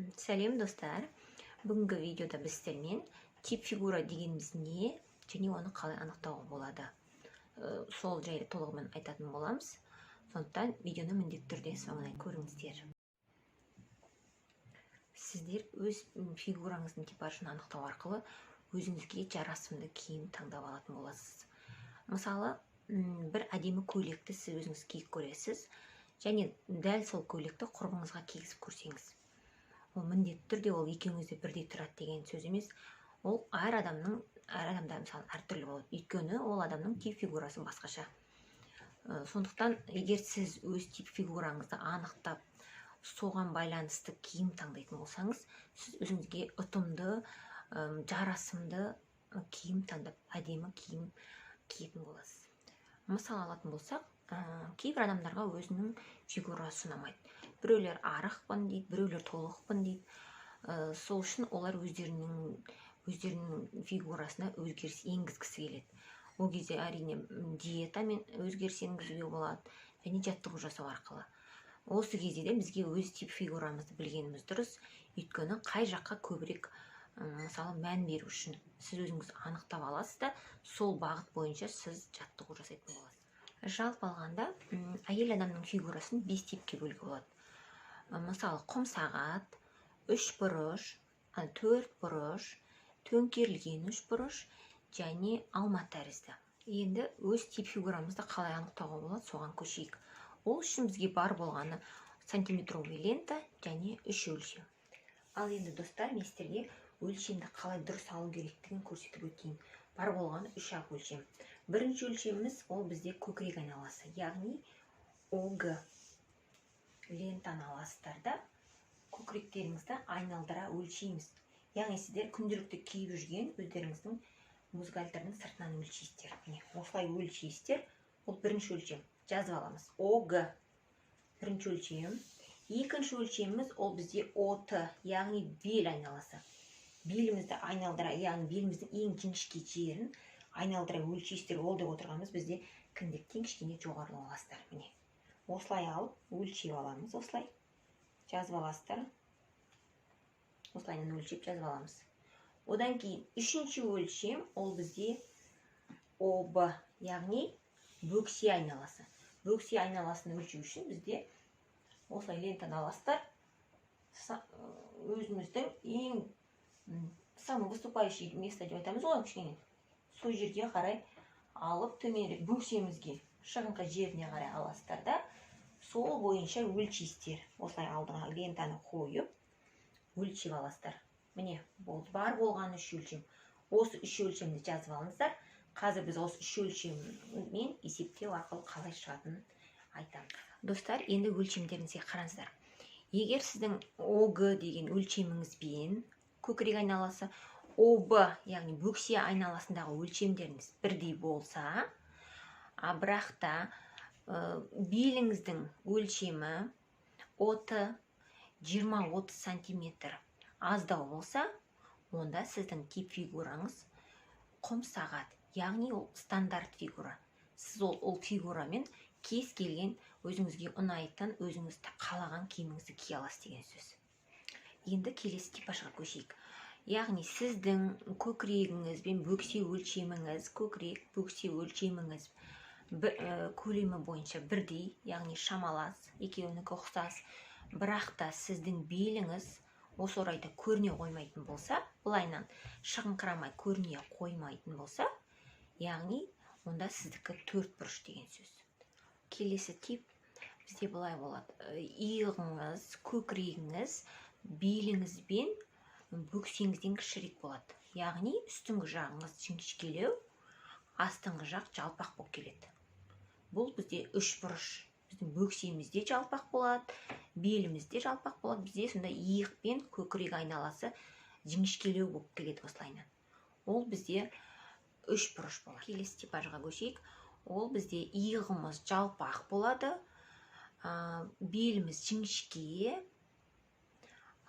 Сәлем, достар! Бүгінгі видеода біз сіздермен тип фигура дегеніміз не және оны қалай анықтауға болады, сол жайлы толығымен айтатын боламыз. Сондықтан видеоны міндетті түрде соңына дейін көріңіздер. Сіздер өз фигураңыздың типажын анықтау арқылы өзіңізге жарасымды киім таңдап алатын боласыз. Мысалы, бір әдемі көйлекті сіз өзіңіз киіп көресіз және дәл сол көйлекті құрбыңызға кигізіп көрсеңіз, ол міндетті түрде ол екеуіңізде бірдей тұрады деген сөз емес. Ол әр адамның, әр адамда, мысалы, әртүрлі болады, өйткені ол адамның тип фигурасы басқаша. Сондықтан егер сіз өз тип фигураңызды анықтап, соған байланысты киім таңдайтын болсаңыз, сіз өзіңізге ұтымды, жарасымды киім таңдап, әдемі киім киетін боласыз. Мысал алатын болсақ, кейбір адамдарға өзінің фигурасы ұнамайды. Біреулер арықпын дейді, біреулер толықпын дейді. Сол үшін олар өздерінің фигурасына өзгеріс енгізгісі келеді. Ол кезде, әрине, диетамен өзгеріс енгізуге болады және жаттығу жасау арқылы. Осы кезде де бізге өз тип фигурамызды білгеніміз дұрыс, өйткені қай жаққа көбірек, мысалы, мән беру үшін сіз өзіңіз анықтап аласыз да, сол бағыт бойынша сіз жаттығу жасайтын боласыз. Жалпы алғанда, әйел адамның фигурасын бес типке бөлуге болады. Мысалы, құм сағат, үш бұрыш, төрт бұрыш, төңкерілген үш бұрыш және алма тәрізді. Енді өз тип фигурамызды қалай анықтауға болады, соған көшейік. Ол үшін бізге бар болғаны сантиметровый лента және үш өлшем. Ал енді, достар, мен сіздерге өлшемді қалай дұрыс алу керектігін көрсетіп өтейін. Бар болғаны үш ақ өлшем. Бірінші өлшеміміз — ол бізде көкірек айналасы, яғни ОГ. Лентаны аласыздар да, көкіректеріңізді айналдыра өлшейміз, яғни сіздер күнделікті киіп жүрген өздеріңіздің бюстгальтердің сыртынан өлшейсіздер. Міне, осылай өлшейсіздер. Ол бірінші өлшем, жазып аламыз: ОГ, бірінші өлшем. Екінші өлшеміміз — ол бізде ОТ, яғни бел айналасы. Белімізді айналдыра, яғни беліміздің ең жіңішке жерін айналдыра өлшейсіздер. Ол деп отырғанымыз бізде кіндіктен кішкене жоғарылау аласыздар. Міне, осылай алып өлшеп аламыз, осылай жазып аласыздар, осылайынан өлшеп жазып аламыз. Одан кейін үшінші өлшем — ол бізде ОБ, яғни бөксе айналасы. Бөксе айналасын өлшеу үшін бізде осылай лентаны аласыздар, өзіміздің ең самый выступающий место деп айтамыз ғой, кішкене сол жерге қарай алып, төменірек, бөксемізге шығыңқы жеріне қарай аласыздар да, сол бойынша өлшейсіздер. Осылай алдыңа лентаны қойып өлшеп аласыздар. Міне, болды, бар болғаны үш өлшем. Осы үш өлшемді жазып алыңыздар. Қазір біз осы үш өлшеммен есептеу арқылы қалай шығатынын айтамын. Достар, енді өлшемдеріңізге қараңыздар. Егер сіздің ОГ деген өлшеміңізбен көкірек айналасы, ОБ, яғни бөксе айналасындағы өлшемдеріңіз бірдей болса, а бірақ та беліңіздің өлшемі ОТ 20-30 сантиметр аздау болса, онда сіздің тип фигураңыз құм сағат, яғни ол стандарт фигура. Сіз ол фигурамен кез келген өзіңізге ұнайтын, өзіңіз қалаған киіміңізді кие аласыз деген сөз. Енді келесі типажға көшейік. Яғни сіздің көкірегіңіз бен бөксе өлшеміңіз, көкірек бөксе өлшеміңіз көлемі бойынша бірдей, яғни шамалас, екеуінікі ұқсас, бірақ та сіздің беліңіз осы орайда көріне қоймайтын болса, былайынан шығыңқырамай көріне қоймайтын болса, яғни онда сіздікі төрт бұрыш деген сөз. Келесі тип бізде былай болады: иығыңыз, көкірегіңіз беліңіз бен бөксеңізден кішірек болады, яғни үстіңгі жағыңыз жіңішкелеу, астыңғы жақ жалпақ болып келеді. Бұл бізде үш бұрыш. Біздің бөксеміз де жалпақ болады, беліміз де жалпақ болады, бізде сонда иық пен көкірек айналасы жіңішкелеу болып келеді осылайынан. Ол бізде үш бұрыш болады. Келесі типажға көшейік. Ол бізде иығымыз жалпақ болады, беліміз жіңішке,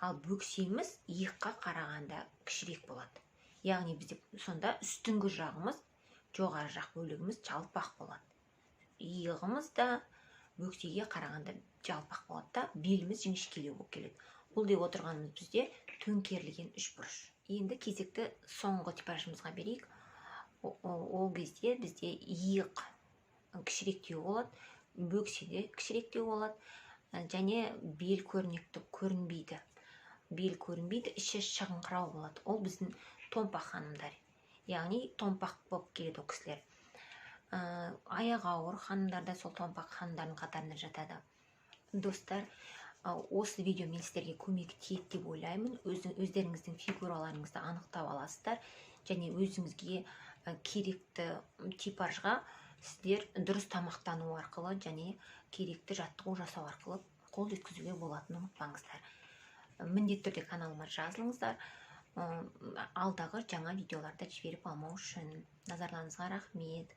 ал бөксеміз иыққа қарағанда кішірек болады, яғни бізде сонда үстіңгі жағымыз, жоғары жақ бөлігіміз жалпақ болады, иығымыз да бөксеге қарағанда жалпақ болады да, беліміз жіңішкелеу болып келеді. Бұл деп отырғанымыз бізде төңкерілген үшбұрыш. Енді кезекті соңғы типажымызға берейік. Ол кезде бізде иық кішіректеу болады, бөксе де кішіректеу болады және бел көрнекті көрінбейді, бел көрінбейді, іші шығыңқырау болады. Ол біздің томпақ ханымдар, яғни томпақ болып келеді ол кісілер. Аяғы ауыр ханымдар да сол томпақ ханымдардың қатарына жатады. Достар, осы видео мен сіздерге көмек тиеді деп ойлаймын. Өздеріңіздің фигураларыңызды анықтап аласыздар және өзіңізге керекті типажға сіздер дұрыс тамақтану арқылы және керекті жаттығу жасау арқылы қол жеткізуге болатынын ұмытпаңыздар. Міндетті түрде каналыма жазылыңыздар алдағы жаңа видеоларды жіберіп алмау үшін. Назарларыңызға рахмет.